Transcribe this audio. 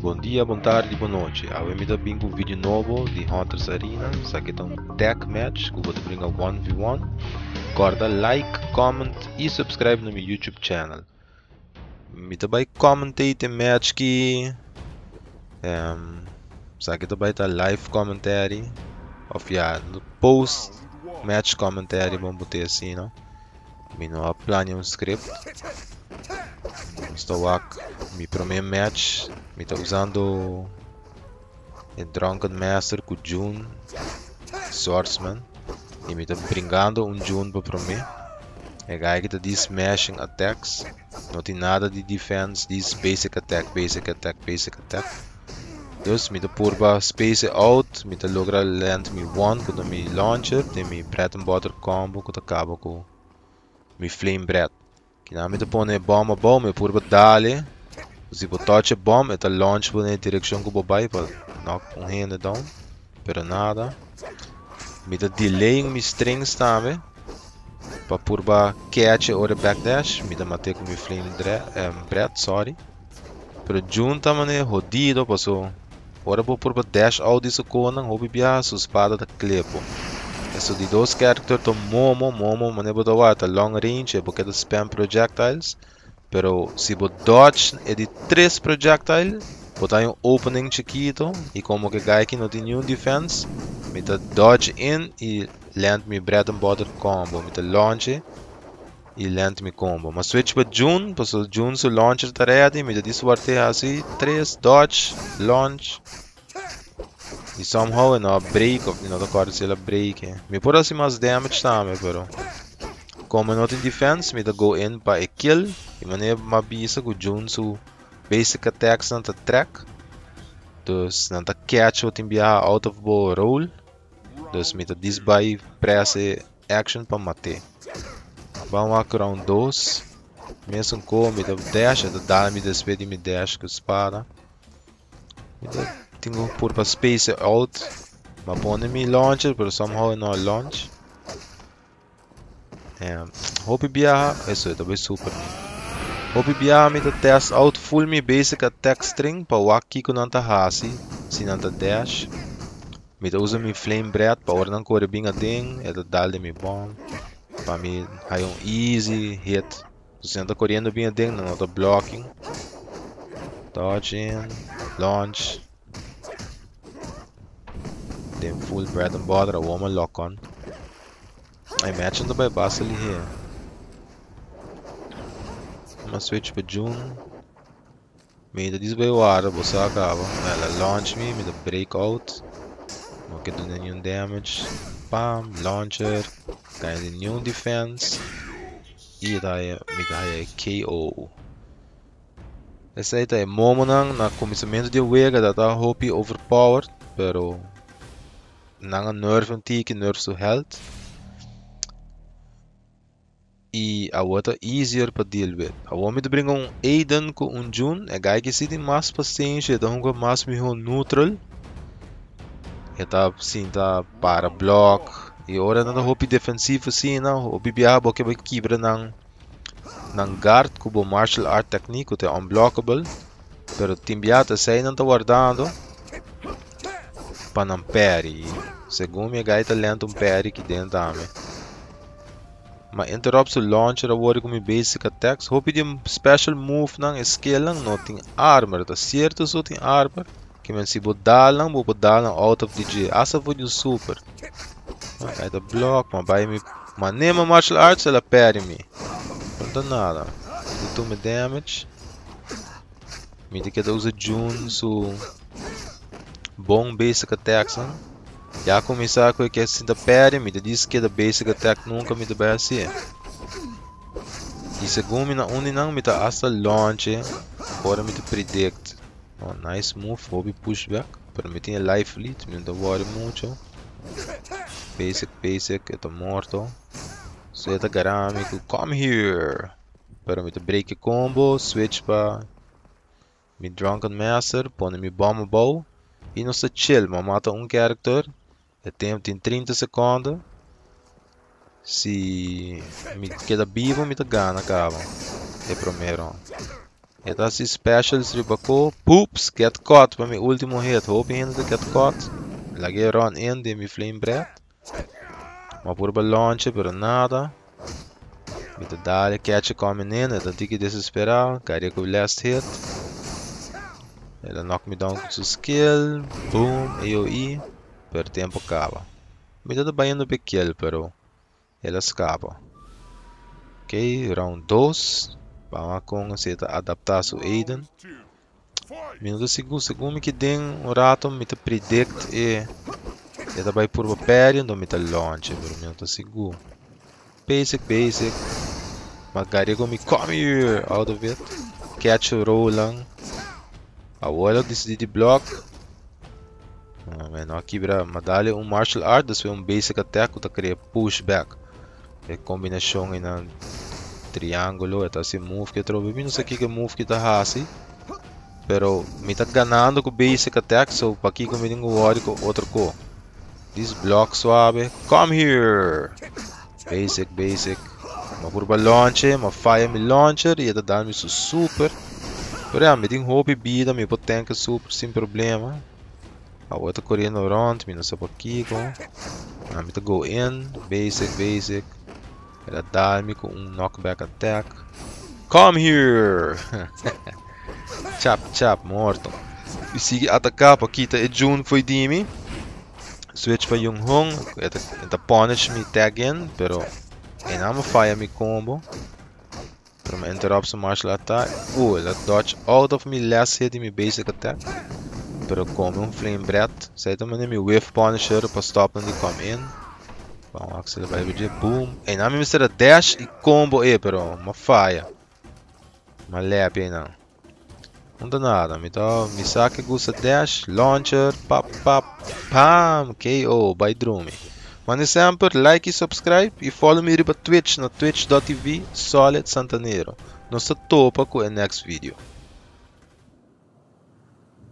Bon dia, bon tardi, bon nochi. Awe mi ta bin ku video nobo di Hunters Arena. Esaki ta un tag match ku bo ta bringa 1v1. Korda like, comment i subscribe na mi YouTube channel. Mi ta bai commentate e match ki esaki ta bai ta live commentary of ya post match commentary bon bo te asina. Mi no a plania un script. Nos ta wak mi prome match. Mi ta usando e Drunken Master ku Jun Swordsman. I mi ta bringando un Jun pa prome. E guy ki ta di smashing attacks. No tin nada di defense, di basic attack, basic attack, basic attack. Dus mi ta purba space out, mi ta logra land mi one ku ta mi launcher, den mi bread and butter combo ku ta kaba ku mi flame bread. Kina mi ta pone e bom abou, mi purba dale. Si bo touch e bom, e ta launch bo den e direkshon ku bo bai pa knock un hende down. Pero nada. Mi ta delaying mi strings tambe pa purba catch e ora e backdash. Mi ta mate ku mi flame bread, sorry. Pero Jun ta manera hodido paso ora bo purba dash out di su konan hopi biaha su spada ta klepo. Eso di dos character ta Momo, Momo manera bo ta wak ta long range e bo keda spam projectiles pero si bo dodge e di tres projectile bo ta hay un opening chikito y como ke guy aki no tin niun defense mi ta dodge in y land mi bread and butter combo mi ta launch e. Y lent mi combo. Ma switch pa Jun, paso Jun su launcher ta ready. Mi ta di suerte hasi 3, dodge, launch. Y somehow e no a break of mi no ta corda si el a break e. Mi por hasi mas damage tambe, pero como e no tin defense, mi ta go in pa e kill. Y manera mi a bisa cu Jun su basic attacks nan ta track. Dus nan ta catch bo tin biaha out of bo roll. Dus mi ta dis bai press e action pa mat'é. Ban wak round 2. Mesun ko mi ta dash, e ta dal mi despues di mi dash ku spada. Mi ta tin ku purba space e out. Ma pone mi launcher pero somehow e no a launch. Hopi biaha, eso e ta bai super mi. Hopi biaha mi ta test out full mi basic attack string pa wak kiko nan ta hasi si nan ta dash. Mi ta usa mi flame breath pa ora nan kore bin aden e ta dal den mi bomb pa mi haya un easy hit. Si nan ta koriendo bin aden nan no ta blocking. Dodge in, launch. Den full bread and butter awor mi a lock on. E match nan ta bai basta lihé. Mi a switch pa Jun. Mi ta dis bai warda bo sa kaba. El a launch mi, mi ta break out. No ke duna niun damage. Pam, launcher. Kaña den niun defense. I ta haya, mi ta haya e KO. Esei ta e momonan na kuminsamentu di e wega ta ta hopi overpowered, pero nan a nerf un tiki, nerf su health. I awor ta easier pa deal with. Awor mi ta bringa un Aiden ku un Jun. E guy ki si tin mas pasensia, e ta hunga mas mihó neutral. E ta sinta para block. I ora nan ta hopi defensivo asina, hopi biaha bo ke bai kibra nan nan guard ku bo martial art technique ku ta unblockable. Pero tin biaha ta esei nan ta wardando pa nan parry. Segun mi e guy ta lenta un parry ki den tambe. Ma interrupt su launcher awor ku mi basic attacks. Hopi di special move nan e skill nan no tin armor. Ta cierto su tin armor. Ke men si bo dal nan bo por dal nan out of di dje. Hasta for di un super. Ai ta block ma bai mi ma nema martial arts el a parry mi. No ta nada. Mi tuma damage. Mi ta keda usa Jun su bon basic attacks nan. Ya kuminsá ku e ke sinta parry mi ta dis keda basic attack nunka mi ta bai hasi. I segun mi na un di nan mi ta hasta launch e ora mi ta predict. Oh nice move hopi push back pero mi tin e life lead mi no ta worry mucho. Basic basic e ta morto. So e ta gara mi ku come here. Pero mi ta break e combo, switch pa mi Drunken Master, pone mi bomb abou y nos ta chill. Mi a mata un character, e tempo tin 30 secondo. Si mi keda bibo mi ta gana caba e prome round. E ta hasi specials riba ko. Poops, get caught pa mi ultimo hit. Hopi hende ta get caught. Lag'é run in den mi flame breath. M'a purba launch pero nada. Mi ta dal catch coming in. E ta tiki desesperá. Kari ku last hit. El a knock me down ku su skill. Boom, AOE. Pero tempo kaba. Mi ta bayendo pe kill, pero el a skapa. Ok, round 2. Ban wak kon si e ta adaptá su Aiden. Mi no ta sigur, segun mi ki den un rato mi ta predict e e ta bai purba parry enton mi ta launch pero mi no ta sigur. Basic basic. Ma gari ku mi come here out of it. Catch Roland. Awor el a disidí di block. Mi no a kibra, ma dale un martial art despues un basic attack ku ta krea pushback. E kombinashon einan triángulo e ta hasi move ke atrobe. Mi no sa kiko e move ki ta hasi, pero mi ta ganando ku basic attack, so pakiko mi tin ku wòri ku otro ko. This block suave. Come here! Basic, basic. Ma purba launch, ma fire mi launcher i e ta dal mi su super. Pero ya, mi tin hopi bida, mi por tank e super sin problema. Awor e ta koriendo rond, mi no sa pakiko. Ah, mi ta go in. Basic, basic. El a dal mi ku un knockback attack. Come here! Chap, chap, morto. Mi sigui ataká pa kita e Jun fo'i di mi. Switch pa Yung Hong. E ta, e ta punish mi tag in, pero e nan a falla mi combo. Pero mi interrupt su martial attack. El a dodge out of mi last hit di mi basic attack. Pero come un flame breath. Esei ta manera mi whiff punisher pa stop nan di come in. Ban wak si el bai dje. Boom. E nan mi mester a dash i combo e, pero m'a falla. M'a lepi einan. No ta nada. Mi ta mi sa ke gusta dash, launcher, pap pap, pam, KO, bai drumi. Manda semper like i subscribe i follow mi riba Twitch na twitch.tv Solid Santanero. Nos ta topa ku e next video.